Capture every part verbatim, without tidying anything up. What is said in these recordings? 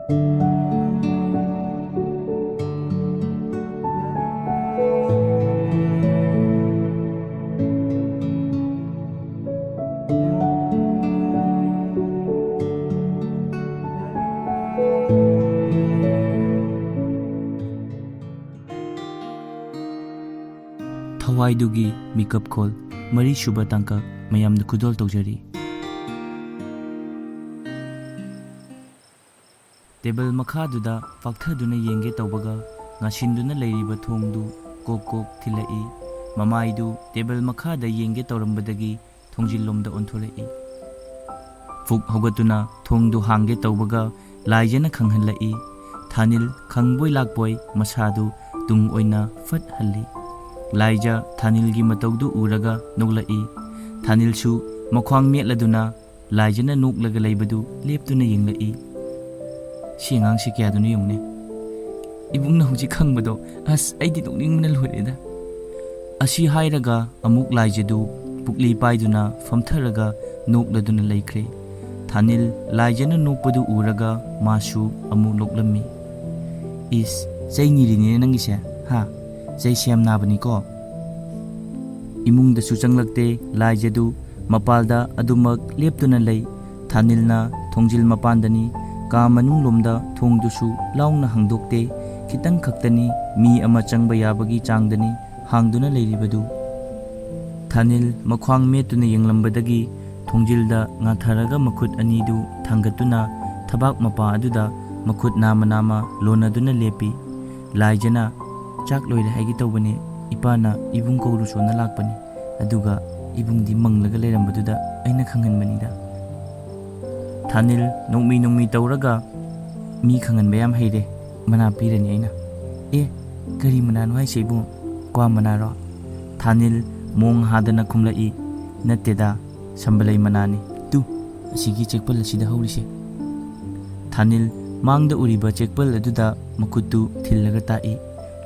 ꯊꯋꯥꯏꯗꯨꯒꯤ ꯃꯤꯀꯞ ꯈꯣꯜ, ꯃꯔꯤꯁꯨꯕ ꯇꯥꯡꯀꯛ, ꯃꯌꯥꯝꯗ ꯈꯨꯗꯣꯜ ꯇꯧꯖꯔꯤ꯫ ꯇꯦꯕꯜ ꯃꯈꯥꯗꯨꯗ ꯄꯥꯛꯊꯗꯨꯅ ꯌꯦꯡꯒꯦ ꯇꯧꯕꯒ, ꯉꯥꯁꯤꯟꯗꯨꯅ ꯂꯩꯔꯤꯕ ꯊꯣꯡꯗꯨ ꯀꯣꯛ ꯀꯣꯛ ꯊꯤꯜꯂꯛꯏ꯫ ꯃꯃꯥꯏꯗꯨ ꯇꯦꯕꯜ ꯃꯈꯥꯗ ꯌꯦꯡꯒꯦ ꯇꯧꯔꯝꯕꯗꯒꯤ ꯊꯣꯡꯖꯤꯜꯂꯣꯝꯗ ꯑꯣꯟꯊꯣꯔꯛꯏ꯫ ꯐꯨꯛ ꯍꯧꯒꯠꯇꯨꯅ ꯊꯣꯡꯗꯨ ꯍꯥꯡꯒꯦ ꯇꯧꯕꯒ, ꯂꯥꯏꯖꯅ ꯈꯪꯍꯜꯂꯛꯏ꯫ ꯊꯥꯅꯤꯜ ꯈꯪꯕꯣꯏ ꯂꯥꯛꯄꯣꯏ ꯃꯁꯥꯗꯨ ꯇꯨꯡ ꯑꯣꯏꯅ ꯐꯠ ꯍꯜꯂꯤ꯫ ꯂꯥꯏꯖ ꯊꯥꯅꯤꯜꯒꯤ ꯃꯇꯧꯗꯨ ꯎꯔꯒ ꯅꯣꯛꯂꯛꯏ꯫ ꯊꯥꯅꯤꯜꯁꯨ ꯃꯈ꯭ꯋꯥꯡ ꯃꯦꯠꯂꯗꯨꯅ ꯂꯥꯏꯖꯅ ꯅꯣꯛꯂꯒ ꯂꯩꯕꯗꯨ ꯂꯦꯞꯇꯨꯅ ꯌꯦꯡꯂꯛꯏ꯫ "ꯁꯤ ꯑꯉꯥꯡꯁꯤ ꯀꯌꯥꯗꯨꯅꯣ ꯌꯦꯡꯉꯨꯅꯦ꯫ ꯏꯕꯨꯡꯅ ꯍꯧꯖꯤꯛ ꯈꯪꯕꯗꯣ, ꯑꯁ, ꯑꯩꯗꯤ ꯅꯣꯛꯅꯤꯡꯕꯅ ꯂꯣꯏꯔꯦꯗ꯫" ꯑꯁꯤ ꯍꯥꯏꯔꯒ ꯑꯃꯨꯛ ꯂꯥꯏꯖꯗꯨ ꯄꯨꯛꯂꯤ ꯄꯥꯏꯗꯨꯅ ꯐꯝꯊꯔꯒ ꯅꯣꯛꯂꯗꯨꯅ ꯂꯩꯈ꯭ꯔꯦ꯫ ꯊꯥꯅꯤꯜ ꯂꯥꯏꯖꯅ ꯅꯣꯛꯄꯗꯨ ꯎꯔꯒ ꯃꯥꯁꯨ ꯑꯃꯨꯛ ꯅꯣꯛꯂꯝꯃꯤ꯫ "ꯏꯁ, ꯆꯩ ꯅꯤꯔꯤꯅꯤꯅꯦ ꯅꯪꯒꯤꯁꯦ, ꯍꯥ? ꯆꯩꯁꯦ ꯌꯥꯝ ꯅꯥꯕꯅꯤꯀꯣ꯫" ꯏꯃꯨꯡꯗꯁꯨ ꯆꯪꯂꯛꯇꯦ꯫ ꯂꯥꯏꯖꯗꯨ ꯃꯄꯥꯜꯗ ꯑꯗꯨꯃꯛ ꯂꯦꯞꯇꯨꯅ ꯂꯩ꯫ ꯊꯥꯅꯤꯜꯅ ꯊꯣꯡꯖꯤꯜ ꯃꯄꯥꯟꯗꯅꯤ꯫ ꯀꯥ ꯃꯅꯨꯡꯂꯣꯝꯗ ꯊꯣꯡꯗꯨꯁꯨ ꯂꯥꯎꯅ ꯍꯥꯡꯗꯣꯛꯇꯦ꯫ ꯈꯤꯇꯪ ꯈꯛꯇꯅꯤ, ꯃꯤ ꯑꯃ ꯆꯪꯕ ꯌꯥꯕꯒꯤ ꯆꯥꯡꯗꯅꯤ ꯍꯥꯡꯗꯨꯅ ꯂꯩꯔꯤꯕꯗꯨ꯫ ꯊꯥꯅꯤꯜ ꯃꯈ꯭ꯋꯥꯡ ꯃꯦꯠꯇꯨꯅ ꯌꯦꯡꯂꯝꯕꯗꯒꯤ ꯊꯣꯡꯖꯤꯜꯗ ꯉꯥꯊꯔꯒ ꯃꯈꯨꯠ ꯑꯅꯤꯗꯨ ꯊꯥꯡꯒꯠꯇꯨꯅ ꯊꯕꯥꯛ ꯃꯄꯥ ꯑꯗꯨꯗ ꯃꯈꯨꯠ ꯅꯥꯝꯃ ꯅꯥꯝꯃ ꯂꯣꯟꯅꯗꯨꯅ ꯂꯦꯞꯄꯤ꯫ ꯂꯥꯏꯖꯅ, "ꯆꯥꯛ ꯂꯣꯏꯔꯦ ꯍꯥꯏꯒꯦ ꯇꯧꯕꯅꯦ, ꯏꯄꯥꯅ ꯏꯕꯨꯡ ꯀꯧꯔꯨꯁꯣꯅ ꯂꯥꯛꯄꯅꯤ, ꯑꯗꯨꯒ ꯏꯕꯨꯡꯗꯤ ꯃꯪꯂꯒ ꯂꯩꯔꯝꯕꯗꯨꯗ ꯑꯩꯅ ꯈꯪꯍꯟꯕꯅꯤꯗ꯫" ꯊꯥꯅꯤꯜ ꯅꯣꯡꯃꯤ ꯅꯣꯡꯃꯤ ꯇꯧꯔꯒ, "ꯃꯤ ꯈꯪꯍꯟꯕ ꯌꯥꯝ ꯍꯩꯔꯦ, ꯃꯅꯥ ꯄꯤꯔꯅꯤ ꯑꯩꯅ꯫" "ꯑꯦ, ꯀꯔꯤ ꯃꯅꯥꯅꯣ ꯍꯥꯏꯁꯦ ꯏꯕꯨꯡ? ꯀ꯭ꯋꯥ ꯃꯅꯥꯔꯣ?" ꯊꯥꯅꯤꯜ ꯃꯣꯡ ꯍꯥꯗꯅ ꯈꯨꯝꯂꯛꯏ꯫ "ꯅꯠꯇꯦꯗ, ꯁꯝꯕꯂꯩ ꯃꯅꯥꯅꯤ꯫ ꯇꯨ, ꯑꯁꯤꯒꯤ ꯆꯦꯛꯄꯜ ꯑꯁꯤꯗ ꯍꯧꯔꯤꯁꯦ꯫" ꯊꯥꯅꯤꯜ ꯃꯥꯡꯗ ꯎꯔꯤꯕ ꯆꯦꯛꯄꯜ ꯑꯗꯨꯗ ꯃꯈꯨꯠꯇꯨ ꯊꯤꯜꯂꯒ ꯇꯥꯛꯏ꯫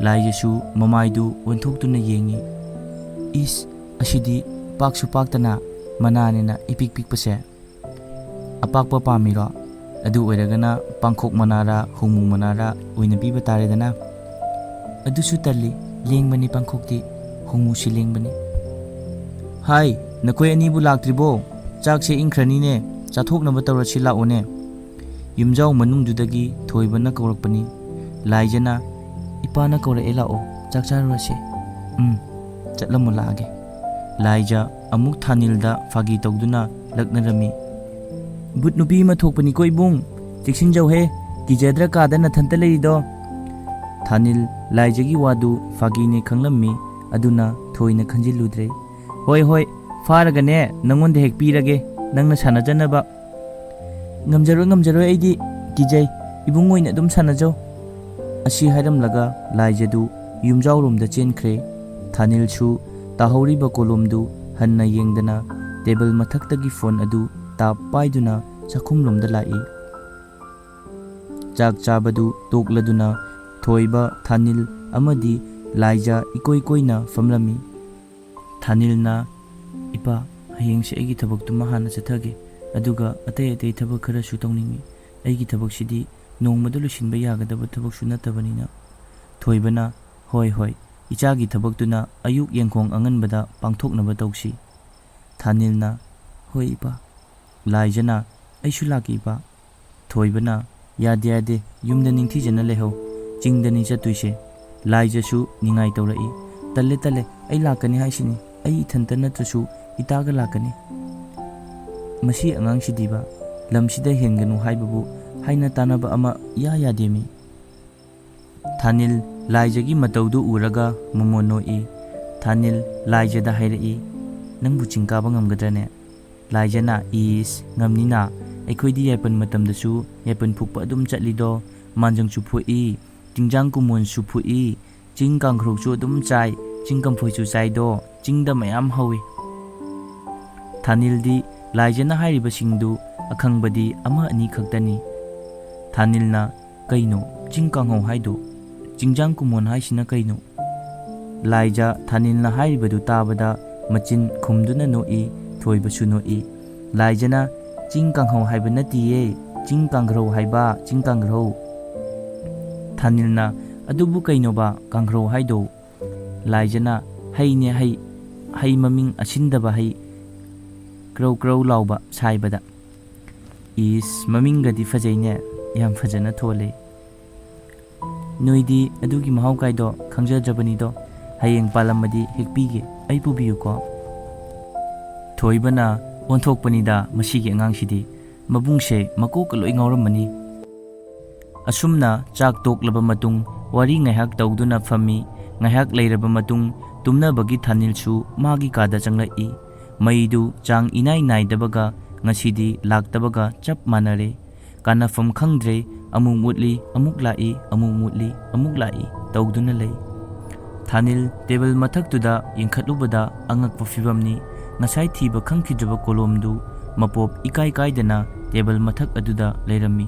ꯂꯥꯏꯖꯁꯨ ꯃꯃꯥꯏꯗꯨ ꯑꯣꯟꯊꯣꯛꯇꯨꯅ ꯌꯦꯡꯏ꯫ "ꯏꯁ, ꯑꯁꯤꯗꯤ ꯄꯥꯛꯁꯨ ꯄꯥꯛꯇꯅ ꯃꯅꯥꯅꯤꯅ ꯏꯄꯤꯛ ꯄꯤꯛꯄꯁꯦ꯫ ꯑꯄꯥꯛꯄ ꯄꯥꯝꯃꯤꯔꯣ?" ꯑꯗꯨ ꯑꯣꯏꯔꯒꯅ ꯄꯥꯡꯈꯣꯛ ꯃꯅꯥꯔꯥ ꯍꯣꯡꯃꯨ ꯃꯅꯥꯔꯥ ꯑꯣꯏꯅ ꯄꯤꯕ ꯇꯥꯔꯦꯗꯅ꯫ ꯑꯗꯨꯁꯨ ꯇꯜꯂꯤ, ꯂꯦꯡꯕꯅꯤ ꯄꯥꯡꯈꯣꯛꯇꯤ, ꯍꯣꯡꯃꯨꯁꯤ ꯂꯦꯡꯕꯅꯤ꯫ "ꯍꯥꯏ, ꯅꯈꯣꯏ ꯑꯅꯤꯕꯨ ꯂꯥꯛꯇ꯭ꯔꯤꯕꯣ? ꯆꯥꯛꯁꯦ ꯏꯪꯈ꯭ꯔꯅꯤꯅꯦ, ꯆꯥꯊꯣꯛꯅꯕ ꯇꯧꯔꯁꯤ ꯂꯥꯛꯑꯣꯅꯦ꯫" ꯌꯨꯝꯖꯥꯎ ꯃꯅꯨꯡꯗꯨꯗꯒꯤ ꯊꯣꯏꯕꯅ ꯀꯧꯔꯛꯄꯅꯤ꯫ ꯂꯥꯏꯖꯅ, "ꯏꯄꯥꯅ ꯀꯧꯔꯛꯑꯦ, ꯂꯥꯛꯑꯣ, ꯆꯥꯛ ꯆꯥꯔꯨꯔꯁꯦ꯫" "ꯎꯝ, ꯆꯠꯂꯝꯃꯣ, ꯂꯥꯛꯑꯒꯦ꯫" ꯂꯥꯏꯖ ꯑꯃꯨꯛ ꯊꯥꯅꯤꯜꯗ ꯐꯥꯒꯤ ꯇꯧꯗꯨꯅ ꯂꯛꯅꯔꯝꯃꯤ꯫ "ꯚꯨꯠ ꯅꯨꯄꯤ ꯑꯃ ꯊꯣꯛꯄꯅꯤꯀꯣ ꯏꯕꯨꯡ, ꯆꯦꯛꯁꯤꯟꯖꯧꯍꯦ, ꯀꯤꯖꯗ꯭ꯔ ꯀꯥꯗ ꯅꯊꯟꯇ ꯂꯩꯔꯤꯗꯣ?" ꯊꯥꯅꯤꯜ ꯂꯥꯏꯖꯒꯤ ꯋꯥꯗꯨ ꯐꯥꯒꯤꯅꯦ ꯈꯪꯂꯝꯃꯤ, ꯑꯗꯨꯅ ꯊꯣꯏꯅ ꯈꯟꯖꯤꯜꯂꯨꯗ꯭ꯔꯦ꯫ "ꯍꯣꯏ ꯍꯣꯏ, ꯐꯥꯔꯒꯅꯦ ꯅꯪꯉꯣꯟꯗ ꯍꯦꯛ ꯄꯤꯔꯒꯦ, ꯅꯪꯅ ꯁꯥꯟꯅꯖꯅꯕ꯫" "ꯉꯝꯖꯔꯣꯏ, ꯉꯝꯖꯔꯣꯏ, ꯑꯩꯗꯤ ꯀꯤꯖꯩ, ꯏꯕꯨꯡ ꯑꯣꯏꯅ ꯑꯗꯨꯝ ꯁꯥꯟꯅꯖꯧ꯫" ꯑꯁꯤ ꯍꯥꯏꯔꯝꯂꯒ ꯂꯥꯏꯖꯗꯨ ꯌꯨꯝꯖꯥꯎꯔꯣꯝꯗ ꯆꯦꯟꯈ꯭ꯔꯦ꯫ ꯊꯥꯅꯤꯜꯁꯨ ꯇꯥꯍꯧꯔꯤꯕ ꯀꯣꯂꯣꯝꯗꯨ ꯍꯟꯅ ꯌꯦꯡꯗꯅ ꯇꯦꯕꯜ ꯃꯊꯛꯇꯒꯤ ꯐꯣꯟ ꯑꯗꯨ ꯇꯥꯞ ꯄꯥꯏꯗꯨꯅ ꯆꯥꯛꯈꯨꯝꯂꯣꯝꯗ ꯂꯥꯛꯏ꯫ ꯆꯥꯛ ꯆꯥꯕꯗꯨ ꯇꯣꯛꯂꯗꯨꯅ ꯊꯣꯏꯕ, ꯊꯥꯅꯤꯜ ꯑꯃꯗꯤ ꯂꯥꯏꯖ ꯏꯀꯣꯏ ꯀꯣꯏꯅ ꯐꯝꯂꯝꯃꯤ꯫ ꯊꯥꯅꯤꯜꯅ, "ꯏꯄꯥ, ꯍꯌꯦꯡꯁꯦ ꯑꯩꯒꯤ ꯊꯕꯛꯇꯨꯃ ꯍꯥꯟꯅ ꯆꯠꯊꯒꯦ, ꯑꯗꯨꯒ ꯑꯇꯩ ꯑꯇꯩ ꯊꯕꯛ ꯈꯔꯁꯨ ꯇꯧꯅꯤꯡꯏ꯫ ꯑꯩꯒꯤ ꯊꯕꯛꯁꯤꯗꯤ ꯅꯣꯡꯃꯗ ꯂꯣꯏꯁꯤꯟꯕ ꯌꯥꯒꯗꯕ ꯊꯕꯛꯁꯨ ꯅꯠꯇꯕꯅꯤꯅ꯫" ꯊꯣꯏꯕꯅ, "ꯍꯣꯏ ꯍꯣꯏ, ꯏꯆꯥꯒꯤ ꯊꯕꯛꯇꯨꯅ ꯑꯌꯨꯛ ꯌꯦꯡꯈꯣꯡ ꯑꯉꯟꯕꯗ ꯄꯥꯡꯊꯣꯛꯅꯕ ꯇꯧꯁꯤ꯫" ꯊꯥꯅꯤꯜꯅ, "ꯍꯣꯏ ꯏꯄꯥ꯫" ꯂꯥꯏꯖꯅ, "ꯑꯩꯁꯨ ꯂꯥꯛꯀꯦ ꯏꯄꯥ꯫" ꯊꯣꯏꯕꯅ, "ꯌꯥꯗꯦ ꯌꯥꯗꯦ, ꯌꯨꯝꯗ ꯅꯤꯡꯊꯤꯖꯅ ꯂꯩꯍꯧ, ꯆꯤꯡꯗꯅꯤ ꯆꯠꯇꯣꯏꯁꯦ꯫" ꯂꯥꯏꯖꯁꯨ ꯅꯤꯡꯉꯥꯏ ꯇꯧꯔꯛꯏ꯫ "ꯇꯜꯂꯦ ꯇꯜꯂꯦ, ꯑꯩ ꯂꯥꯛꯀꯅꯤ ꯍꯥꯏꯁꯤꯅꯤ, ꯑꯩ ꯏꯊꯟꯇ ꯅꯠꯇ꯭ꯔꯁꯨ ꯏꯇꯥꯒ ꯂꯥꯛꯀꯅꯤ꯫ ꯃꯁꯤ ꯑꯉꯥꯡꯁꯤꯗꯤꯕ, ꯂꯝꯁꯤꯗ ꯍꯦꯟꯒꯅꯨ ꯍꯥꯏꯕꯕꯨ ꯍꯥꯏꯅ ꯇꯥꯅꯕ ꯑꯃ ꯏꯌꯥ ꯌꯥꯗꯦꯃꯤ꯫" ꯊꯥꯅꯤꯜ ꯂꯥꯏꯖꯒꯤ ꯃꯇꯧꯗꯨ ꯎꯔꯒ ꯃꯣꯃꯣꯟ ꯅꯣꯛꯏ꯫ ꯊꯥꯅꯤꯜ ꯂꯥꯏꯖꯗ ꯍꯥꯏꯔꯛꯏ, "ꯅꯪꯕꯨ ꯆꯤꯡ ꯀꯥꯕ ꯉꯝꯒꯗ꯭ꯔꯅꯦ?" ꯂꯥꯏꯖꯅ, "ꯏꯁ, ꯉꯝꯅꯤꯅ, ꯑꯩꯈꯣꯏꯗꯤ ꯌꯥꯏꯄꯟ ꯃꯇꯝꯗꯁꯨ ꯌꯥꯏꯄꯟ ꯐꯨꯛꯄ ꯑꯗꯨꯝ ꯆꯠꯂꯤꯗꯣ, ꯃꯥꯟꯖꯪꯁꯨ ꯐꯨꯛꯏ, ꯆꯤꯡꯖꯥꯡ ꯀꯨꯃꯣꯟꯁꯨ ꯐꯨꯛꯏ, ꯆꯤꯡ ꯀꯥꯡꯈ꯭ꯔꯣꯛꯁꯨ ꯑꯗꯨꯝ ꯆꯥꯏ, ꯆꯤꯡ ꯀꯝꯐꯣꯏꯁꯨ ꯆꯥꯏꯗꯣ, ꯆꯤꯡꯗ ꯃꯌꯥꯝ ꯍꯧꯏ꯫" ꯊꯥꯅꯤꯜꯗꯤ ꯂꯥꯏꯖꯅ ꯍꯥꯏꯔꯤꯕꯁꯤꯡꯗꯨ ꯑꯈꯪꯕꯗꯤ ꯑꯃ ꯑꯅꯤ ꯈꯛꯇꯅꯤ꯫ ꯊꯥꯅꯤꯜꯅ, "ꯀꯩꯅꯣ ꯆꯤꯡ ꯀꯥꯡꯍꯧ ꯍꯥꯏꯗꯣ? ꯆꯤꯡꯖꯥꯡ ꯀꯨꯃꯣꯟ ꯍꯥꯏꯁꯤꯅ ꯀꯩꯅꯣ?" ꯂꯥꯏꯖ ꯊꯥꯅꯤꯜꯅ ꯍꯥꯏꯔꯤꯕꯗꯨ ꯇꯥꯕꯗ ꯃꯆꯤꯟ ꯈꯨꯝꯗꯨꯅ ꯅꯣꯛꯏ, ꯊꯣꯏꯕꯁꯨ ꯅꯣꯛꯏ꯫ ꯂꯥꯏꯖꯅ, "ꯆꯤꯡ ꯀꯥꯡꯍꯧ ꯍꯥꯏꯕ ꯅꯠꯇꯤꯌꯦ, "ꯆꯤꯡ ꯀꯥꯡꯒ꯭ꯔꯧ ꯍꯥꯏꯕ, ꯆꯤꯡ ꯀꯥꯡꯒ꯭ꯔꯧ"꯫ ꯊꯥꯅꯤꯜꯅ, "ꯑꯗꯨꯕꯨ ꯀꯩꯅꯣꯕ ꯀꯥꯡꯒ꯭ꯔꯧ ꯍꯥꯏꯗꯣ?" ꯂꯥꯏꯖꯅ, "ꯍꯩꯅꯦ ꯍꯩ, ꯍꯩ ꯃꯃꯤꯡ ꯑꯁꯤꯟꯗꯕ ꯍꯩ, ꯀ꯭ꯔꯧ ꯀ꯭ꯔꯧ ꯂꯥꯎꯕ ꯁꯥꯏꯕꯗ"꯫ "ꯏꯁ, ꯃꯃꯤꯡꯒꯗꯤ ꯐꯖꯩꯅꯦ, ꯌꯥꯝ ꯐꯖꯅ ꯊꯣꯜꯂꯦ꯫ ꯅꯣꯏꯗꯤ ꯑꯗꯨꯒꯤ ꯃꯍꯥꯎ ꯀꯥꯏꯗꯣ ꯈꯪꯖꯗ꯭ꯔꯕꯅꯤꯗꯣ, ꯍꯌꯦꯡ ꯄꯥꯜꯂꯝꯃꯗꯤ ꯍꯦꯛꯄꯤꯒꯦ, ꯑꯩ ꯄꯨꯕꯤꯌꯨꯀꯣ"꯫ ꯊꯣꯏꯕꯅ, "ꯑꯣꯟꯊꯣꯛꯄꯅꯤꯗ ꯃꯁꯤꯒꯤ ꯑꯉꯥꯡꯁꯤꯗꯤ, ꯃꯕꯨꯡꯁꯦ ꯃꯀꯣꯛꯀ ꯂꯣꯏ ꯉꯥꯎꯔꯝꯃꯅꯤ"꯫ ꯑꯁꯨꯝꯅ ꯆꯥꯛ ꯇꯣꯛꯂꯕ ꯃꯇꯨꯡ ꯋꯥꯔꯤ ꯉꯥꯏꯍꯥꯛ ꯇꯧꯗꯨꯅ ꯐꯝꯃꯤ꯫ ꯉꯥꯏꯍꯥꯛ ꯂꯩꯔꯕ ꯃꯇꯨꯡ ꯇꯨꯝꯅꯕꯒꯤ ꯊꯥꯅꯤꯜꯁꯨ ꯃꯥꯒꯤ ꯀꯥꯗ ꯆꯪꯂꯛꯏ꯫ ꯃꯩꯗꯨ ꯆꯥꯡ ꯏꯅꯥꯏ ꯅꯥꯏꯗꯕꯒ ꯉꯁꯤꯗꯤ ꯂꯥꯛꯇꯕꯒ ꯆꯞ ꯃꯥꯟꯅꯔꯦ꯫ ꯀꯥꯟꯅꯐꯝ ꯈꯪꯗ꯭ꯔꯦ, ꯑꯃꯨꯛ ꯃꯨꯠꯂꯤ, ꯑꯃꯨꯛ ꯂꯥꯛꯏ, ꯑꯃꯨꯛ ꯃꯨꯠꯂꯤ, ꯑꯃꯨꯛ ꯂꯥꯛꯏ ꯇꯧꯗꯨꯅ ꯂꯩ꯫ ꯊꯥꯅꯤꯜ ꯇꯦꯕꯜ ꯃꯊꯛꯇꯨꯗ ꯌꯦꯡꯈꯠꯂꯨꯕꯗ ꯑꯉꯛꯄ ꯐꯤꯕꯝꯅꯤ꯫ ꯉꯁꯥꯏ ꯊꯤꯕ ꯈꯪꯈꯤꯗ꯭ꯔꯕ ꯀꯣꯂꯣꯝꯗꯨ ꯃꯄꯣꯞ ꯏꯀꯥꯏ ꯀꯥꯏꯗꯅ ꯇꯦꯕꯜ ꯃꯊꯛ ꯑꯗꯨꯗ ꯂꯩꯔꯝꯃꯤ꯫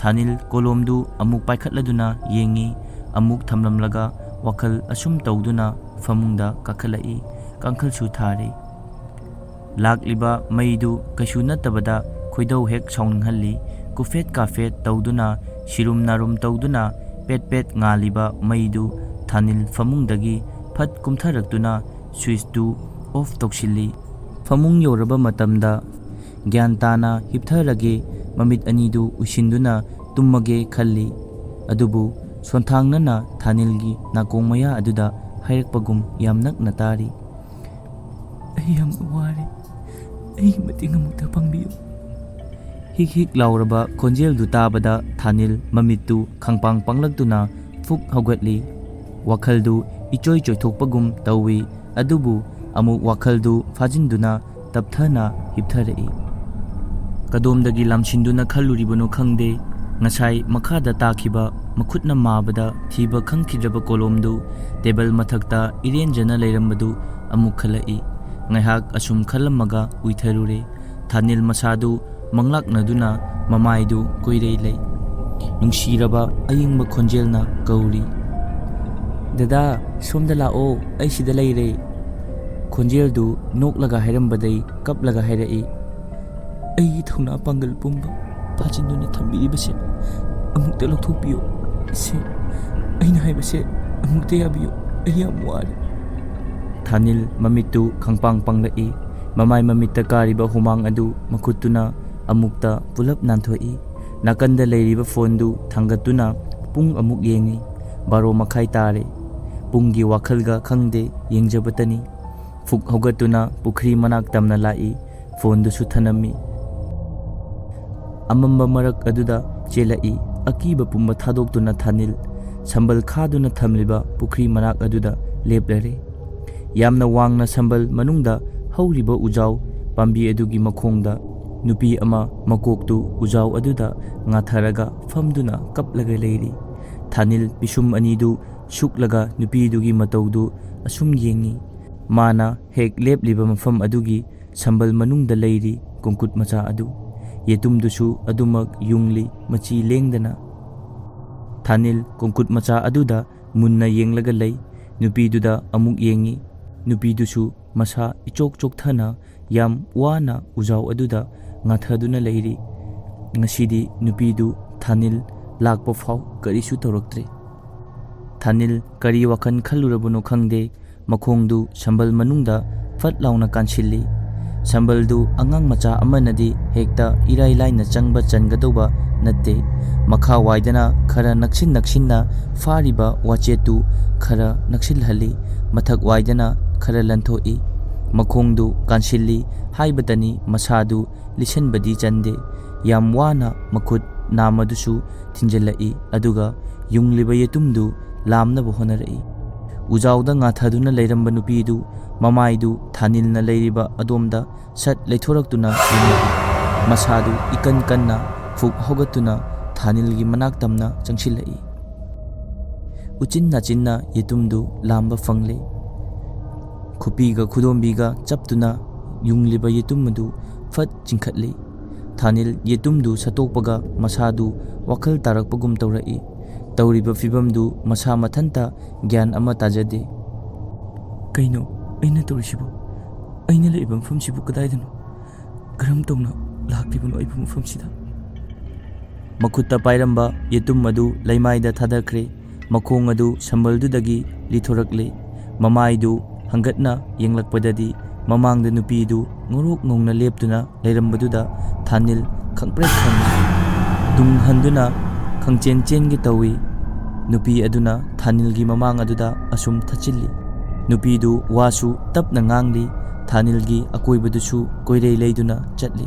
ꯊꯥꯅꯤꯜ ꯀꯣꯂꯣꯝꯗꯨ ꯑꯃꯨꯛ ꯄꯥꯏꯈꯠꯂꯗꯨꯅ ꯌꯦꯡꯉꯤ, ꯑꯃꯨꯛ ꯊꯝꯂꯝꯂꯒ ꯋꯥꯈꯜ ꯑꯁꯨꯝ ꯇꯧꯗꯨꯅ ꯐꯃꯨꯡꯗ ꯀꯥꯈꯠꯂꯛꯏ꯫ ꯀꯥꯡꯈꯜꯁꯨ ꯊꯥꯔꯤ꯫ ꯂꯥꯛꯂꯤꯕ ꯃꯩꯗꯨ ꯀꯩꯁꯨ ꯅꯠꯇꯕꯗ ꯈꯣꯏꯗꯧ ꯍꯦꯛ ꯁꯥꯎꯅꯤꯡꯍꯜꯂꯤ꯫ ꯀꯨꯐꯦꯠ ꯀꯥꯐꯦꯠ ꯇꯧꯗꯨꯅ, ꯁꯤꯔꯨꯝ ꯅꯥꯔꯨꯝ ꯇꯧꯗꯨꯅ ꯄꯦꯠ ꯄꯦꯠ ꯉꯥꯜꯂꯤꯕ ꯃꯩꯗꯨ ꯊꯥꯅꯤꯜ ꯐꯃꯨꯡꯗꯒꯤ ꯐꯠ ꯀꯨꯝꯊꯔꯛꯇꯨꯅ ꯁ꯭ꯋꯤꯆꯇꯨ ꯑꯣꯐ ꯇꯧꯁꯤꯜꯂꯤ꯫ ꯐꯃꯨꯡ ꯌꯧꯔꯕ ꯃꯇꯝꯗ ꯒ꯭ꯌꯥꯟ ꯇꯥꯅ ꯍꯤꯞꯊꯔꯒꯦ, ꯃꯃꯤꯠ ꯑꯅꯤꯗꯨ ꯎꯏꯁꯤꯟꯗꯨꯅ ꯇꯨꯝꯃꯒꯦ ꯈꯜꯂꯤ꯫ ꯑꯗꯨꯕꯨ ꯁꯣꯟꯊꯥꯡꯅꯅ ꯊꯥꯅꯤꯜꯒꯤ ꯅꯥꯀꯣꯡ ꯃꯌꯥ ꯑꯗꯨꯗ ꯍꯥꯏꯔꯛꯄꯒꯨꯝ ꯌꯥꯝ ꯅꯛꯅ ꯇꯥꯔꯤ꯫ "ꯑꯩ ꯌꯥꯝꯅ ꯋꯥꯔꯦ꯫ ꯑꯩꯒꯤ ꯃꯇꯦꯡ ꯑꯃꯨꯛꯇ ꯄꯥꯡꯕꯤꯌꯨ"꯫ ꯍꯤꯛ ꯍꯤꯛ ꯂꯥꯎꯔꯕ ꯈꯣꯟꯖꯦꯜꯗꯨ ꯇꯥꯕꯗ ꯊꯥꯅꯤꯜ ꯃꯃꯤꯠꯇꯨ ꯈꯪꯄꯥꯡ ꯄꯥꯡꯂꯛꯇꯨꯅ ꯐꯨꯛ ꯍꯧꯒꯠꯂꯤ꯫ ꯋꯥꯈꯜꯗꯨ ꯏꯆꯣꯏ ꯆꯣꯏꯊꯣꯛꯄꯒꯨꯝ ꯇꯧꯏ꯫ ꯑꯗꯨꯕꯨ ꯑꯃꯨꯛ ꯋꯥꯈꯜꯗꯨ ꯐꯥꯖꯤꯟꯗꯨꯅ ꯇꯞꯊꯅ ꯍꯤꯞꯊꯔꯛꯏ꯫ ꯀꯗꯣꯝꯗꯒꯤ ꯂꯥꯝꯁꯤꯟꯗꯨꯅ ꯈꯜꯂꯨꯔꯤꯕꯅꯣ ꯈꯪꯗꯦ, ꯉꯁꯥꯏ ꯃꯈꯥꯗ ꯇꯥꯈꯤꯕ ꯃꯈꯨꯠꯅ ꯃꯥꯕꯗ ꯊꯤꯕ ꯈꯪꯈꯤꯗ꯭ꯔꯕ ꯀꯣꯂꯣꯝꯗꯨ ꯇꯦꯕꯜ ꯃꯊꯛꯇ ꯏꯔꯦꯟꯖꯅ ꯂꯩꯔꯝꯕꯗꯨ ꯑꯃꯨꯛ ꯈꯜꯂꯛꯏ꯫ ꯉꯥꯏꯍꯥꯛ ꯑꯁꯨꯝ ꯈꯜꯂꯝꯃꯒ ꯎꯏꯊꯔꯨꯔꯦ꯫ ꯊꯥꯅꯤꯜ ꯃꯁꯥꯗꯨ ꯃꯪꯂꯥꯛꯅꯗꯨꯅ ꯃꯃꯥꯏꯗꯨ ꯀꯣꯏꯔꯩ ꯂꯩ꯫ ꯅꯨꯡꯁꯤꯔꯕ ꯑꯌꯤꯡꯕ ꯈꯣꯟꯖꯦꯜꯅ ꯀꯧꯔꯤ, "ꯗꯗꯥ, ꯁꯣꯝꯗ ꯂꯥꯛꯑꯣ, ꯑꯩ ꯁꯤꯗ ꯂꯩꯔꯦ"꯫ ꯈꯣꯟꯖꯦꯜꯗꯨ ꯅꯣꯛꯂꯒ ꯍꯥꯏꯔꯝꯕꯗꯩ ꯀꯞꯂꯒ ꯍꯥꯏꯔꯛꯏ, "ꯑꯩꯒꯤ ꯊꯧꯅꯥ ꯄꯥꯡꯒꯜ ꯄꯨꯝꯕ, ꯐꯥꯖꯤꯟꯗꯨꯅ ꯊꯝꯕꯤꯔꯤꯕꯁꯦ ꯑꯃꯨꯛꯇ ꯂꯧꯊꯣꯛꯄꯤꯌꯨ꯫ ꯁꯦ, ꯑꯩꯅ ꯍꯥꯏꯕꯁꯦ ꯑꯃꯨꯛꯇ ꯌꯥꯕꯤꯌꯨ꯫ ꯑꯩ ꯌꯥꯝ ꯋꯥꯔꯦ꯫ ꯊꯥꯅꯤꯜ ꯃꯃꯤꯠꯇꯨ ꯈꯪꯄꯥꯡ ꯄꯥꯡꯂꯛꯏ꯫ ꯃꯃꯥꯏ ꯃꯃꯤꯠꯇ ꯀꯥꯔꯤꯕ ꯍꯨꯃꯥꯡ ꯑꯗꯨ ꯃꯈꯨꯠꯇꯨꯅ ꯑꯃꯨꯛꯇ ꯄꯨꯂꯞ ꯅꯥꯟꯊꯣꯛꯏ꯫ ꯅꯥꯀꯟꯗ ꯂꯩꯔꯤꯕ ꯐꯣꯟꯗꯨ ꯊꯥꯡꯒꯠꯇꯨꯅ ꯄꯨꯡ ꯑꯃꯨꯛ ꯌꯦꯡꯏ꯫ ꯕꯥꯔꯣ ꯃꯈꯥꯏ ꯇꯥꯔꯦ꯫ ꯄꯨꯡꯒꯤ ꯋꯥꯈꯜꯒ ꯈꯪꯗꯦ, ꯌꯦꯡꯖꯕꯇꯅꯤ꯫ ꯐꯨꯛ ꯍꯧꯒꯠꯇꯨꯅ ꯄꯨꯈ꯭ꯔꯤ ꯃꯅꯥꯛ ꯇꯝꯅ ꯂꯥꯛꯏ꯫ ꯐꯣꯟꯗꯨꯁꯨ ꯊꯅꯝꯃꯤ꯫ ꯑꯃꯝꯕ ꯃꯔꯛ ꯑꯗꯨꯗ ꯆꯦꯜꯂꯛꯏ꯫ ꯑꯀꯤꯕ ꯄꯨꯝꯕ ꯊꯥꯗꯣꯛꯇꯨꯅ ꯊꯥꯅꯤꯜ ꯁꯝꯕꯜ ꯈꯥꯗꯨꯅ ꯊꯝꯂꯤꯕ ꯄꯨꯈ꯭ꯔꯤ ꯃꯅꯥꯛ ꯑꯗꯨꯗ ꯂꯦꯞꯂꯔꯦ꯫ ꯌꯥꯝꯅ ꯋꯥꯡꯅ ꯁꯝꯕꯜ ꯃꯅꯨꯡꯗ ꯍꯧꯔꯤꯕ ꯎꯖꯥꯎ ꯄꯥꯝꯕꯤ ꯑꯗꯨꯒꯤ ꯃꯈꯣꯡꯗ ꯅꯨꯄꯤ ꯑꯃ ꯃꯀꯣꯛꯇꯨ ꯎꯖꯥꯎ ꯑꯗꯨꯗ ꯉꯥꯊꯔꯒ ꯐꯝꯗꯨꯅ ꯀꯞꯂꯒ ꯂꯩꯔꯤ꯫ ꯊꯥꯅꯤꯜ ꯄꯤꯁꯨꯝ ꯑꯅꯤꯗꯨ ꯁꯨꯛꯂꯒ ꯅꯨꯄꯤꯗꯨꯒꯤ ꯃꯇꯧꯗꯨ ꯑꯁꯨꯝ ꯌꯦꯡꯏ꯫ ꯃꯥꯅ ꯍꯦꯛ ꯂꯦꯞꯂꯤꯕ ꯃꯐꯝ ꯑꯗꯨꯒꯤ ꯁꯝꯕꯜ ꯃꯅꯨꯡꯗ ꯂꯩꯔꯤ ꯀꯣꯡꯀꯨꯠ ꯃꯆꯥ ꯑꯗꯨ꯫ ꯌꯦꯇꯨꯝꯗꯨꯁꯨ ꯑꯗꯨꯃꯛ ꯌꯨꯡꯂꯤ, ꯃꯆꯤ ꯂꯦꯡꯗꯅ꯫ ꯊꯥꯅꯤꯜ ꯀꯣꯡꯀꯨꯠ ꯃꯆꯥ ꯑꯗꯨꯗ ꯃꯨꯟꯅ ꯌꯦꯡꯂꯒ ꯂꯩ꯫ ꯅꯨꯄꯤꯗꯨꯗ ꯑꯃꯨꯛ ꯌꯦꯡꯏ꯫ ꯅꯨꯄꯤꯗꯨꯁꯨ ꯃꯁꯥ ꯏꯆꯣꯛ ꯆꯣꯛꯊꯅ ꯌꯥꯝ ꯋꯥꯅ ꯎꯖꯥꯎ ꯑꯗꯨꯗ ꯉꯥꯊꯗꯨꯅ ꯂꯩꯔꯤ꯫ ꯉꯁꯤꯗꯤ ꯅꯨꯄꯤꯗꯨ ꯊꯥꯅꯤꯜ ꯂꯥꯛꯄ ꯐꯥꯎ ꯀꯔꯤꯁꯨ ꯇꯧꯔꯛꯇ꯭ꯔꯦ꯫ ꯊꯥꯅꯤꯜ ꯀꯔꯤ ꯋꯥꯈꯜ ꯈꯜꯂꯨꯔꯕꯅꯣ ꯈꯪꯗꯦ, ꯃꯈꯣꯡꯗꯨ ꯁꯝꯕꯜ ꯃꯅꯨꯡꯗ ꯐꯠ ꯂꯥꯎꯅ ꯀꯥꯟꯁꯤꯜꯂꯤ꯫ ꯁꯝꯕꯜꯗꯨ ꯑꯉꯥꯡ ꯃꯆꯥ ꯑꯃꯅꯗꯤ ꯍꯦꯛꯇ ꯏꯔꯥꯏ ꯂꯥꯏꯅ ꯆꯪꯕ ꯆꯟꯒꯗꯧꯕ ꯅꯠꯇꯦ꯫ ꯃꯈꯥ ꯋꯥꯏꯗꯅ ꯈꯔ ꯅꯛꯁꯤꯟ ꯅꯛꯁꯤꯟꯅ ꯐꯥꯔꯤꯕ ꯋꯥꯆꯦꯠꯇꯨ ꯈꯔ ꯅꯛꯁꯤꯜꯍꯜꯂꯤ, ꯃꯊꯛ ꯋꯥꯏꯗꯅ ꯈꯔ ꯂꯟꯊꯣꯛꯏ꯫ ꯃꯈꯣꯡꯗꯨ ꯀꯥꯟꯁꯤꯜꯂꯤ ꯍꯥꯏꯕꯇꯅꯤ, ꯃꯁꯥꯗꯨ ꯂꯤꯁꯤꯟꯕꯗꯤ ꯆꯟꯗꯦ꯫ ꯌꯥꯝ ꯋꯥꯅ ꯃꯈꯨꯠ ꯅꯥꯝꯃꯗꯨꯁꯨ ꯊꯤꯟꯖꯤꯜꯂꯛꯏ, ꯑꯗꯨꯒ ꯌꯨꯡꯂꯤꯕ ꯌꯦꯇꯨꯝꯗꯨ ꯂꯥꯝꯅꯕ ꯍꯣꯠꯅꯔꯛꯏ꯫ ꯎꯖꯥꯎꯗ ꯉꯥꯊꯗꯨꯅ ꯂꯩꯔꯝꯕ ꯅꯨꯄꯤꯗꯨ ꯃꯃꯥꯏꯗꯨ ꯊꯥꯅꯤꯜꯅ ꯂꯩꯔꯤꯕ ꯑꯗꯣꯝꯗ ꯁꯠ ꯂꯩꯊꯣꯔꯛꯇꯨꯅ ꯌꯦꯡꯂꯛꯏ꯫ ꯃꯁꯥꯗꯨ ꯏꯀꯟ ꯀꯟꯅ ꯐꯨꯛ ꯍꯧꯒꯠꯇꯨꯅ ꯊꯥꯅꯤꯜꯒꯤ ꯃꯅꯥꯛ ꯇꯝꯅ ꯆꯪꯁꯤꯜꯂꯛꯏ꯫ ꯎꯆꯤꯟ ꯅꯥꯆꯤꯟꯅ ꯌꯦꯇꯨꯝꯗꯨ ꯂꯥꯝꯕ ꯐꯪꯂꯦ꯫ ꯈꯨꯄꯤꯒ ꯈꯨꯗꯣꯝꯕꯤꯒ ꯆꯞꯇꯨꯅ ꯌꯨꯡꯂꯤꯕ ꯌꯦꯇꯨꯝ ꯑꯗꯨ ꯐꯠ ꯆꯤꯡꯈꯠꯂꯤ꯫ ꯊꯥꯅꯤꯜ ꯌꯦꯇꯨꯝꯗꯨ ꯁꯠꯇꯣꯛꯄꯒ ꯃꯁꯥꯗꯨ ꯋꯥꯈꯜ ꯇꯥꯔꯛꯄꯒꯨꯝ ꯇꯧꯔꯛꯏ꯫ ꯇꯧꯔꯤꯕ ꯐꯤꯕꯝꯗꯨ ꯃꯁꯥ ꯃꯊꯟꯇ ꯒ꯭ꯌꯥꯟ ꯑꯃ ꯇꯥꯖꯗꯦ꯫ "ꯀꯩꯅꯣ ꯑꯩꯅ ꯇꯧꯔꯤꯁꯤꯕꯨ? ꯑꯩꯅ ꯂꯩꯔꯤꯕ ꯃꯐꯝꯁꯤꯕꯨ ꯀꯗꯥꯏꯗꯅꯣ? ꯀꯔꯝ ꯇꯧꯅ ꯂꯥꯛꯂꯤꯕꯅꯣ ꯑꯩꯕꯨ ꯃꯐꯝꯁꯤꯗ?" ꯃꯈꯨꯠꯇ ꯄꯥꯏꯔꯝꯕ ꯌꯦꯇꯨꯝ ꯑꯗꯨ ꯂꯩꯃꯥꯏꯗ ꯊꯥꯗꯈ꯭ꯔꯦ꯫ ꯃꯈꯣꯡ ꯑꯗꯨ ꯁꯝꯕꯜꯗꯨꯗꯒꯤ ꯂꯤꯊꯣꯔꯛꯂꯦ꯫ ꯃꯃꯥꯏꯗꯨ ꯍꯪꯒꯠꯅ ꯌꯦꯡꯂꯛꯄꯗꯗꯤ ꯃꯃꯥꯡꯗ ꯅꯨꯄꯤꯗꯨ ꯉꯧꯔꯣꯛ ꯉꯧꯅ ꯂꯦꯞꯇꯨꯅ ꯂꯩꯔꯝꯕꯗꯨꯗ ꯊꯥꯅꯤꯜ ꯈꯪꯄ꯭ꯔꯦꯛ ꯈꯪꯏ꯫ ꯇꯨꯡ ꯍꯟꯗꯨꯅ ꯈꯪꯆꯦꯟ ꯆꯦꯟꯒꯦ ꯇꯧꯏ꯫ ꯅꯨꯄꯤ ꯑꯗꯨꯅ ꯊꯥꯅꯤꯜꯒꯤ ꯃꯃꯥꯡ ꯑꯗꯨꯗ ꯑꯁꯨꯝ ꯊꯠꯆꯤꯜꯂꯤ꯫ ꯅꯨꯄꯤꯗꯨ ꯋꯥꯁꯨ ꯇꯞꯅ ꯉꯥꯡꯂꯤ꯫ ꯊꯥꯅꯤꯜꯒꯤ ꯑꯀꯣꯏꯕꯗꯨꯁꯨ ꯀꯣꯏꯔꯩ ꯂꯩꯗꯨꯅ ꯆꯠꯂꯤ꯫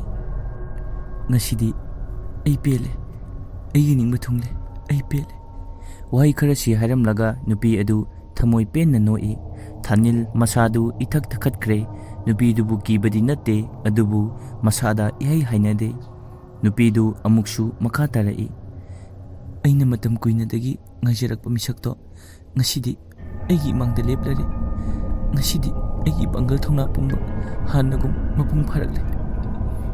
"ꯉꯁꯤꯗꯤ ꯑꯩ ꯄꯦꯜꯂꯦ꯫ ꯑꯩꯒꯤ ꯅꯤꯡꯕ ꯊꯨꯡꯂꯦ꯫ ꯑꯩ ꯄꯦꯜꯂꯦ꯫" ꯋꯥꯍꯩ ꯈꯔꯁꯤ ꯍꯥꯏꯔꯝꯂꯒ ꯅꯨꯄꯤ ꯑꯗꯨ ꯊꯃꯣꯏ ꯄꯦꯟꯅ ꯅꯣꯛꯏ꯫ ꯊꯥꯅꯤꯜ ꯃꯁꯥꯗꯨ ꯏꯊꯛ ꯊꯛꯀꯠꯈ꯭ꯔꯦ꯫ ꯅꯨꯄꯤꯗꯨꯕꯨ ꯀꯤꯕꯗꯤ ꯅꯠꯇꯦ, ꯑꯗꯨꯕꯨ ꯃꯁꯥꯗ ꯏꯍꯩ ꯍꯩꯅꯗꯦ꯫ ꯅꯨꯄꯤꯗꯨ ꯑꯃꯨꯛꯁꯨ ꯃꯈꯥ ꯇꯥꯔꯛꯏ꯫ "ꯑꯩꯅ ꯃꯇꯝ ꯀꯨꯏꯅꯗꯒꯤ ꯉꯥꯏꯖꯔꯛꯄ ꯃꯤꯁꯛꯇꯣ ꯉꯁꯤꯗꯤ ꯑꯩꯒꯤ ꯏꯃꯥꯡꯗ ꯂꯦꯞꯂꯔꯦ꯫ ꯉꯁꯤꯗꯤ ꯑꯩꯒꯤ ꯄꯥꯡꯒꯜ ꯊꯧꯅꯥ ꯄꯨꯝꯕ ꯍꯥꯟꯅꯒꯨꯝ ꯃꯄꯨꯡ ꯐꯥꯔꯛꯂꯦ꯫"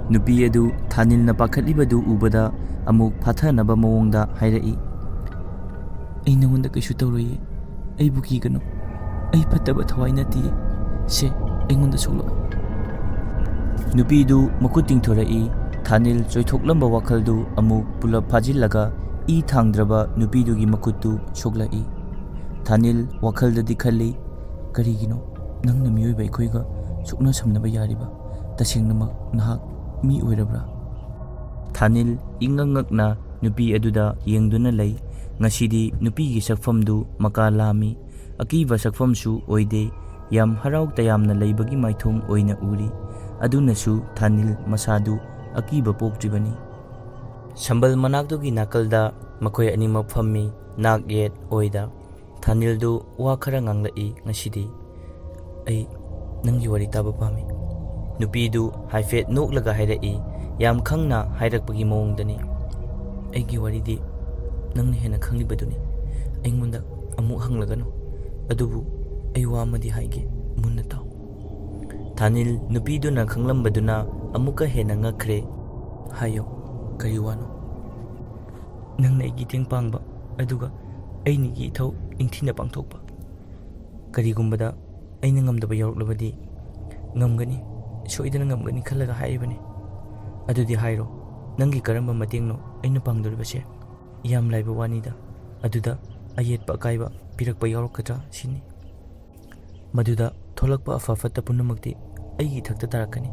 ꯅꯨꯄꯤ ꯑꯗꯨ ꯊꯥꯅꯤꯜꯅ ꯄꯥꯈꯠꯂꯤꯕꯗꯨ ꯎꯕꯗ ꯑꯃꯨꯛ ꯐꯥꯊꯅꯕ ꯃꯑꯣꯡꯗ ꯍꯥꯏꯔꯛꯏ꯫ "ꯑꯩ ꯅꯉꯣꯟꯗ ꯀꯩꯁꯨ ꯇꯧꯔꯣꯏꯌꯦ꯫ ꯑꯩꯕꯨ ꯀꯤꯒꯅꯨ꯫ ꯑꯩ ꯐꯠꯇꯕ ꯊꯋꯥꯏ ꯅꯠꯇꯤꯌꯦ꯫ ꯁꯦ, ꯑꯩꯉꯣꯟꯗ ꯁꯣꯛꯂꯛꯑꯣ꯫" ꯅꯨꯄꯤꯗꯨ ꯃꯈꯨꯠ ꯇꯤꯡꯊꯣꯔꯛꯏ꯫ ꯊꯥꯅꯤꯜ ꯆꯣꯏꯊꯣꯛꯂꯝꯕ ꯋꯥꯈꯜꯗꯨ ꯑꯃꯨꯛ ꯄꯨꯂꯞ ꯐꯥꯖꯤꯜꯂꯒ ꯏ ꯊꯥꯡꯗ꯭ꯔꯕ ꯅꯨꯄꯤꯗꯨꯒꯤ ꯃꯈꯨꯠꯇꯨ ꯁꯣꯛꯂꯛꯏ꯫ ꯊꯥꯅꯤꯜ ꯋꯥꯈꯜꯗꯗꯤ ꯈꯜꯂꯤ, "ꯀꯔꯤꯒꯤꯅꯣ ꯅꯪꯅ ꯃꯤꯑꯣꯏꯕ ꯑꯩꯈꯣꯏꯒ ꯁꯨꯛꯅ ꯁꯝꯅꯕ ꯌꯥꯔꯤꯕ? ꯇꯁꯦꯡꯅꯃꯛ ꯅꯍꯥꯛ ꯃꯤ ꯑꯣꯏꯔꯕ꯭ꯔꯥ?" ꯊꯥꯅꯤꯜ ꯏꯉꯛ ꯉꯛꯅ ꯅꯨꯄꯤ ꯑꯗꯨꯗ ꯌꯦꯡꯗꯨꯅ ꯂꯩ꯫ ꯉꯁꯤꯗꯤ ꯅꯨꯄꯤꯒꯤ ꯁꯛꯐꯝꯗꯨ ꯃꯀꯥ ꯂꯥꯝꯃꯤ꯫ ꯑꯀꯤꯕ ꯁꯛꯐꯝꯁꯨ ꯑꯣꯏꯗꯦ꯫ ꯌꯥꯝ ꯍꯔꯥꯎ ꯇꯌꯥꯝꯅ ꯂꯩꯕꯒꯤ ꯃꯥꯏꯊꯣꯡ ꯑꯣꯏꯅ ꯎꯔꯤ꯫ ꯑꯗꯨꯅꯁꯨ ꯊꯥꯅꯤꯜ ꯃꯁꯥꯗꯨ ꯑꯀꯤꯕ ꯄꯣꯛꯇ꯭ꯔꯤꯕꯅꯤ꯫ ꯁꯝꯕꯜ ꯃꯅꯥꯛꯇꯨꯒꯤ ꯅꯥꯀꯜꯗ ꯃꯈꯣꯏ ꯑꯅꯤꯃꯛ ꯐꯝꯃꯤ, ꯅꯥꯛ ꯌꯦꯠ ꯑꯣꯏꯗ꯫ ꯊꯥꯅꯤꯜꯗꯨ ꯋꯥ ꯈꯔ ꯉꯥꯡꯂꯛꯏ ꯉꯁꯤꯗꯤ꯫ "ꯑꯩ ꯅꯪꯒꯤ ꯋꯥꯔꯤ ꯇꯥꯕ ꯄꯥꯝꯃꯤ꯫" ꯅꯨꯄꯤꯗꯨ ꯍꯥꯏꯐꯦꯠ ꯅꯣꯛꯂꯒ ꯍꯥꯏꯔꯛꯏ, ꯌꯥꯝ ꯈꯪꯅ ꯍꯥꯏꯔꯛꯄꯒꯤ ꯃꯑꯣꯡꯗꯅꯤ꯫ "ꯑꯩꯒꯤ ꯋꯥꯔꯤꯗꯤ ꯅꯪꯅ ꯍꯦꯟꯅ ꯈꯪꯂꯤꯕꯗꯨꯅꯤ꯫ ꯑꯩꯉꯣꯟꯗ ꯑꯃꯨꯛ ꯍꯪꯂꯒꯅꯨ꯫ ꯑꯗꯨꯕꯨ ꯑꯩ ꯋꯥ ꯑꯃꯗꯤ ꯍꯥꯏꯒꯦ, ꯃꯨꯟꯅ ꯇꯥꯎ꯫" ꯊꯥꯅꯤꯜ ꯅꯨꯄꯤꯗꯨꯅ ꯈꯪꯂꯝꯕꯗꯨꯅ ꯑꯃꯨꯛꯀ ꯍꯦꯟꯅ ꯉꯛꯈ꯭ꯔꯦ꯫ "ꯍꯥꯏꯌꯣ, ꯀꯔꯤ ꯋꯥꯅꯣ?" "ꯅꯪꯅ ꯑꯩꯒꯤ ꯏꯇꯦꯡ ꯄꯥꯡꯕ, ꯑꯗꯨꯒ ꯑꯩꯅ ꯑꯩꯒꯤ ꯏꯊꯧ ꯅꯤꯡꯊꯤꯅ ꯄꯥꯡꯊꯣꯛꯄ꯫ ꯀꯔꯤꯒꯨꯝꯕꯗ ꯑꯩꯅ ꯉꯝꯗꯕ ꯌꯥꯎꯔꯛꯂꯕꯗꯤ?" "ꯉꯝꯒꯅꯤ, ꯁꯣꯏꯗꯅ ꯉꯝꯒꯅꯤ ꯈꯜꯂꯒ ꯍꯥꯏꯔꯤꯕꯅꯤ꯫" "ꯑꯗꯨꯗꯤ ꯍꯥꯏꯔꯣ, "ꯅꯪꯒꯤ ꯀꯔꯝꯕ ꯃꯇꯦꯡꯅꯣ ꯑꯩꯅ ꯄꯥꯡꯗꯣꯔꯤꯕꯁꯦ? ꯌꯥꯝ ꯂꯥꯏꯕ ꯋꯥꯅꯤꯗ꯫ ꯑꯗꯨꯗ ꯑꯌꯦꯠꯄ ꯑꯀꯥꯏꯕ ꯄꯤꯔꯛꯄ ꯌꯥꯎꯔꯛꯀꯗ꯭ꯔꯥ ꯁꯤꯅꯤ꯫ ꯃꯗꯨꯗ ꯊꯣꯛꯂꯛꯄ ꯑꯐ ꯐꯠꯇ ꯄꯨꯝꯅꯃꯛꯇꯤ ꯑꯩꯒꯤ ꯏꯊꯛꯇ ꯇꯥꯔꯛꯀꯅꯤ꯫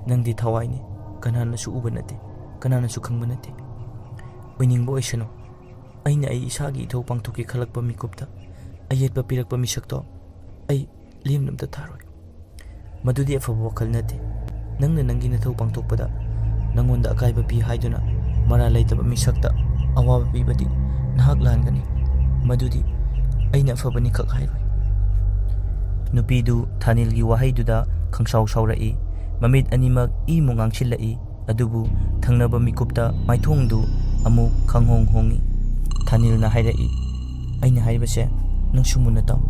ꯅꯪꯗꯤ ꯊꯋꯥꯏꯅꯤ, ꯀꯅꯥꯅꯁꯨ ꯎꯕ ꯅꯠꯇꯦ, ꯀꯅꯥꯅꯁꯨ ꯈꯪꯕ ꯅꯠꯇꯦ꯫ ꯑꯣꯏꯅꯤꯡꯕ ꯑꯣꯏꯁꯅꯨ, ꯑꯩꯅ ꯑꯩ ꯏꯁꯥꯒꯤ ꯏꯊꯧ ꯄꯥꯡꯊꯣꯛꯀꯦ ꯈꯜꯂꯛꯄ ꯃꯤꯀꯨꯞꯇ ꯑꯌꯦꯠꯄ ꯄꯤꯔꯛꯄ ꯃꯤꯁꯛꯇꯣ ꯑꯩ ꯂꯦꯝꯅ ꯑꯝꯇ ꯊꯥꯔꯣꯏ꯫ ꯃꯗꯨꯗꯤ ꯑꯐꯕ ꯋꯥꯈꯜ ꯅꯠꯇꯦ꯫ ꯅꯪꯅ ꯅꯪꯒꯤ ꯅꯊꯧ ꯄꯥꯡꯊꯣꯛꯄꯗ ꯅꯪꯉꯣꯟꯗ ꯑꯀꯥꯏꯕ ꯄꯤ ꯍꯥꯏꯗꯨꯅ ꯃꯔꯥꯜ ꯂꯩꯇꯕ ꯃꯤꯁꯛꯇ ꯑꯋꯥꯕ ꯄꯤꯕꯗꯤ ꯅꯍꯥꯛ ꯂꯥꯟꯒꯅꯤ꯫ ꯃꯗꯨꯗꯤ ꯑꯩꯅ ꯑꯐꯕꯅꯤ ꯈꯛ ꯍꯥꯏꯔꯣꯏ꯫" ꯅꯨꯄꯤꯗꯨ ꯊꯥꯅꯤꯜꯒꯤ ꯋꯥꯍꯩꯗꯨꯗ ꯈꯪꯁꯥꯎ ꯁꯥꯎꯔꯛꯏ꯫ ꯃꯃꯤꯠ ꯑꯅꯤꯃꯛ ꯏꯃꯨꯛ ꯉꯥꯡꯁꯤꯜꯂꯛꯏ꯫ ꯑꯗꯨꯕꯨ ꯊꯪꯅꯕ ꯃꯤꯀꯨꯞꯇ ꯃꯥꯏꯊꯣꯡꯗꯨ ꯑꯃꯨꯛ ꯈꯪꯍꯣꯡ ꯍꯣꯡꯏ꯫ ꯊꯥꯅꯤꯜꯅ ꯍꯥꯏꯔꯛꯏ, "ꯑꯩꯅ ꯍꯥꯏꯔꯤꯕꯁꯦ ꯅꯪꯁꯨ ꯃꯨꯟꯅ ꯇꯥꯎ꯫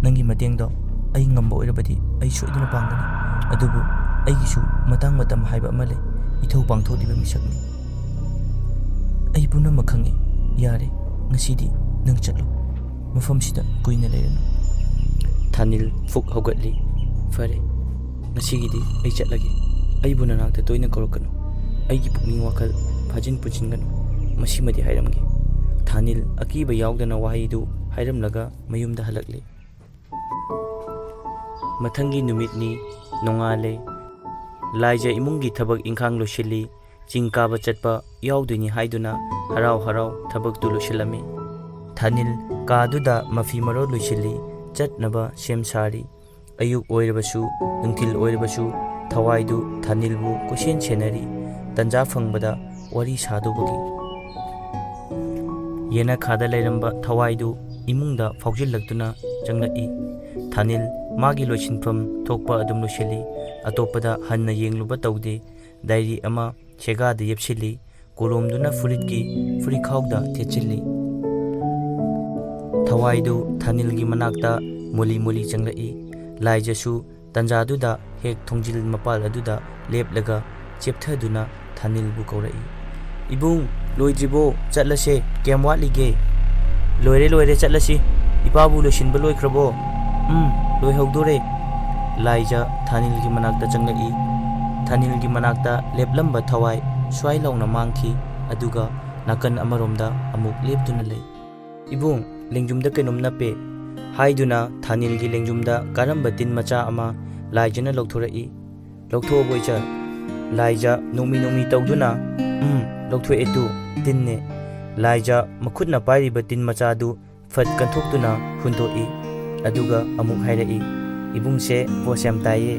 ꯅꯪꯒꯤ ꯃꯇꯦꯡꯗꯣ ꯑꯩ ꯉꯝꯕ ꯑꯣꯏꯔꯕꯗꯤ ꯑꯩ ꯁꯣꯏꯗꯅ ꯄꯥꯡꯒꯅꯤ꯫ ꯑꯗꯨꯕꯨ ꯑꯩꯒꯤꯁꯨ ꯃꯇꯥꯡ ꯃꯇꯝ ꯍꯥꯏꯕ ꯑꯃ ꯂꯩ꯫ ꯏꯊꯧ ꯄꯥꯡꯊꯣꯛꯂꯤꯕ ꯃꯤꯁꯛꯅꯤ꯫ ꯑꯩ ꯄꯨꯝꯅꯃꯛ ꯈꯪꯏ꯫ ꯌꯥꯔꯦ, ꯉꯁꯤꯗꯤ ꯅꯪ ꯆꯠꯂꯣ꯫ ꯃꯐꯝꯁꯤꯗ ꯀꯨꯏꯅ ꯂꯩꯔꯅꯨ꯫" ꯊꯥꯅꯤꯜ ꯐꯨꯛ ꯍꯧꯒꯠꯂꯤ꯫ "ꯐꯔꯦ, ꯉꯁꯤꯒꯤꯗꯤ ꯑꯩ ꯆꯠꯂꯒꯦ꯫ ꯑꯩꯕꯨ ꯅꯅꯥꯛꯇ ꯇꯣꯏꯅ ꯀꯧꯔꯛꯀꯅꯨ꯫ ꯑꯩꯒꯤ ꯄꯨꯛꯅꯤꯡ ꯋꯥꯈꯜ ꯐꯥꯖꯤꯟ ꯄꯨꯖꯤꯟꯒꯅꯨ꯫ ꯃꯁꯤꯃꯗꯤ ꯍꯥꯏꯔꯝꯒꯦ꯫" ꯊꯥꯅꯤꯜ ꯑꯀꯤꯕ ꯌꯥꯎꯗꯅ ꯋꯥꯍꯩꯗꯨ ꯍꯥꯏꯔꯝꯂꯒ ꯃꯌꯨꯝꯗ ꯍꯜꯂꯛꯂꯤ꯫ ꯃꯊꯪꯒꯤ ꯅꯨꯃꯤꯠꯅꯤ꯫ ꯅꯣꯡꯉꯥꯜꯂꯦ꯫ ꯂꯥꯏꯖ ꯏꯃꯨꯡꯒꯤ ꯊꯕꯛ ꯏꯪꯈꯥꯡ ꯂꯣꯏꯁꯤꯜꯂꯤ꯫ ꯆꯤꯡ ꯀꯥꯕ ꯆꯠꯄ ꯌꯥꯎꯗꯣꯏꯅꯤ ꯍꯥꯏꯗꯨꯅ ꯍꯔꯥꯎ ꯍꯔꯥꯎ ꯊꯕꯛꯇꯨ ꯂꯣꯏꯁꯤꯜꯂꯝꯃꯤ꯫ ꯊꯥꯅꯤꯜ ꯀꯥꯗꯨꯗ ꯃꯐꯤ ꯃꯔꯣꯜ ꯂꯣꯏꯁꯤꯜꯂꯤ꯫ ꯆꯠꯅꯕ ꯁꯦꯝ ꯁꯥꯔꯤ꯫ ꯑꯌꯨꯛ ꯑꯣꯏꯔꯕꯁꯨ, ꯅꯨꯡꯊꯤꯜ ꯑꯣꯏꯔꯕꯁꯨ ꯊꯋꯥꯏꯗꯨ ꯊꯥꯅꯤꯜꯕꯨ ꯀꯣꯏꯁꯦꯟ ꯁꯦꯟꯅꯔꯤ꯫ ꯇꯟꯖꯥ ꯐꯪꯕꯗ ꯋꯥꯔꯤ ꯁꯥꯗꯧꯕꯒꯤ꯫ ꯌꯦꯅꯈꯥꯗ ꯂꯩꯔꯝꯕ ꯊꯋꯥꯏꯗꯨ ꯏꯃꯨꯡꯗ ꯐꯥꯎꯖꯤꯜꯂꯛꯇꯨꯅ ꯆꯪꯂꯛꯏ꯫ ꯊꯥꯅꯤꯜ ꯃꯥꯒꯤ ꯂꯣꯏꯁꯤꯟꯐꯝ ꯊꯣꯛꯄ ꯑꯗꯨꯝ ꯂꯣꯏꯁꯤꯜꯂꯤ꯫ ꯑꯇꯣꯞꯄꯗ ꯍꯟꯅ ꯌꯦꯡꯂꯨꯕ ꯇꯧꯗꯦ꯫ ꯗꯥꯏꯔꯤ ꯑꯃ ꯁꯦꯒꯥꯗ ꯌꯦꯞꯁꯤꯜꯂꯤ꯫ ꯀꯣꯂꯣꯝꯗꯨꯅ ꯐꯨꯔꯤꯠꯀꯤ ꯐꯨꯔꯤꯈꯥꯎꯗ ꯊꯦꯠꯆꯤꯜꯂꯤ꯫ ꯊꯋꯥꯏꯗꯨ ꯊꯥꯅꯤꯜꯒꯤ ꯃꯅꯥꯛꯇ ꯃꯣꯂꯤ ꯃꯣꯂꯤ ꯆꯪꯂꯛꯏ꯫ ꯂꯥꯏꯖꯁꯨ ꯇꯟꯖꯥꯗꯨꯗ ꯍꯦꯛ ꯊꯣꯡꯖꯤꯜ ꯃꯄꯥꯜ ꯑꯗꯨꯗ ꯂꯦꯞꯂꯒ ꯆꯦꯞꯊꯗꯨꯅ ꯊꯥꯅꯤꯜꯕꯨ ꯀꯧꯔꯛꯏ꯫ "ꯏꯕꯨꯡ, ꯂꯣꯏꯗ꯭ꯔꯤꯕꯣ? ꯆꯠꯂꯁꯦ, ꯀꯌꯥꯝ ꯋꯥꯠꯂꯤꯒꯦ?" "ꯂꯣꯏꯔꯦ, ꯂꯣꯏꯔꯦ, ꯆꯠꯂꯁꯤ꯫ ꯏꯄꯥꯕꯨ ꯂꯣꯏꯁꯤꯟꯕ ꯂꯣꯏꯈ꯭ꯔꯕꯣ?" "ꯎꯝ, ꯂꯣꯏꯍꯧꯗꯣꯔꯦ꯫" ꯂꯥꯏꯖ ꯊꯥꯅꯤꯜꯒꯤ ꯃꯅꯥꯛꯇ ꯆꯪꯂꯛꯏ꯫ ꯊꯥꯅꯤꯜꯒꯤ ꯃꯅꯥꯛꯇ ꯂꯦꯞꯂꯝꯕ ꯊꯋꯥꯏ ꯁ꯭ꯋꯥꯏ ꯂꯥꯎꯅ ꯃꯥꯡꯈꯤ, ꯑꯗꯨꯒ ꯅꯥꯀꯟ ꯑꯃꯔꯣꯝꯗ ꯑꯃꯨꯛ ꯂꯦꯞꯇꯨꯅ ꯂꯩ꯫ "ꯏꯕꯨꯡ, ꯂꯦꯡꯖꯨꯝꯗ ꯀꯩꯅꯣꯝ ꯅꯞꯄꯦ" ꯍꯥꯏꯗꯨꯅ ꯊꯥꯅꯤꯜꯒꯤ ꯂꯦꯡꯖꯨꯝꯗ ꯀꯥꯔꯝꯕ ꯇꯤꯟ ꯃꯆꯥ ꯑꯃ ꯂꯥꯏꯖꯅ ꯂꯧꯊꯣꯔꯛꯏ꯫ "ꯂꯧꯊꯣꯛꯑꯕꯣ ꯏꯆꯜ?" ꯂꯥꯏꯖ ꯅꯣꯛꯃꯤ ꯅꯣꯛꯃꯤ ꯇꯧꯗꯨꯅ, "ꯎꯝ, ꯂꯧꯊꯣꯛꯑꯦ ꯇꯨ, ꯇꯤꯟꯅꯦ"꯫ ꯂꯥꯏꯖ ꯃꯈꯨꯠꯅ ꯄꯥꯏꯔꯤꯕ ꯇꯤꯟ ꯃꯆꯥꯗꯨ ꯐꯠ ꯀꯟꯊꯣꯛꯇꯨꯅ ꯍꯨꯟꯗꯣꯛꯏ꯫ ꯑꯗꯨꯒ ꯑꯃꯨꯛ ꯍꯥꯏꯔꯛꯏ, "ꯏꯕꯨꯡꯁꯦ ꯄꯣꯁ ꯌꯥꯝ ꯇꯥꯏꯌꯦ,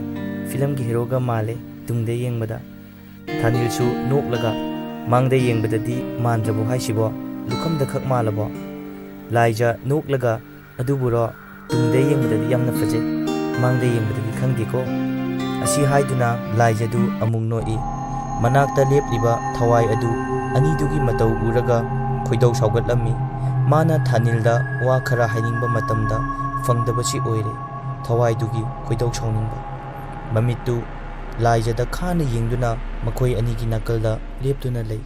ꯐꯤꯂꯝꯒꯤ ꯍꯦꯔꯣꯒ ꯃꯥꯜꯂꯦ ꯇꯨꯡꯗ ꯌꯦꯡꯕꯗ"꯫ ꯊꯥꯅꯤꯜꯁꯨ ꯅꯣꯛꯂꯒ, "ꯃꯥꯡꯗ ꯌꯦꯡꯕꯗꯗꯤ ꯃꯥꯟꯗ꯭ꯔꯕꯣ ꯍꯥꯏꯁꯤꯕꯣ? ꯂꯨꯈꯝꯗ ꯈꯛ ꯃꯥꯜꯂꯕꯣ?" ꯂꯥꯏꯖ ꯅꯣꯛꯂꯒ, "ꯑꯗꯨꯕꯨꯔꯣ, ꯇꯨꯡꯗ ꯌꯦꯡꯕꯗꯗꯤ ꯌꯥꯝꯅ ꯐꯖꯩ, ꯃꯥꯡꯗ ꯌꯦꯡꯕꯗꯗꯤ ꯈꯪꯗꯦꯀꯣ"꯫ ꯑꯁꯤ ꯍꯥꯏꯗꯨꯅ ꯂꯥꯏꯖꯗꯨ ꯑꯃꯨꯛ ꯅꯣꯛꯏ꯫ ꯃꯅꯥꯛꯇ ꯂꯦꯞꯂꯤꯕ ꯊꯋꯥꯏ ꯑꯗꯨ ꯑꯅꯤꯗꯨꯒꯤ ꯃꯇꯧ ꯎꯔꯒ ꯈꯣꯏꯗꯧ ꯁꯥꯎꯒꯠꯂꯝꯃꯤ꯫ ꯃꯥꯅ ꯊꯥꯅꯤꯜꯗ ꯋꯥ ꯈꯔ ꯍꯥꯏꯅꯤꯡꯕ ꯃꯇꯝꯗ ꯐꯪꯗꯕꯁꯤ ꯑꯣꯏꯔꯦ ꯊꯋꯥꯏꯗꯨꯒꯤ ꯈꯣꯏꯗꯧ ꯁꯥꯎꯅꯤꯡꯕ꯫ ꯃꯃꯤꯠꯇꯨ ꯂꯥꯏꯖꯗ ꯈꯥꯅ ꯌꯦꯡꯗꯨꯅ ꯃꯈꯣꯏ ꯑꯅꯤꯒꯤ ꯅꯥꯀꯜꯗ ꯂꯦꯞꯇꯨꯅ ꯂꯩ꯫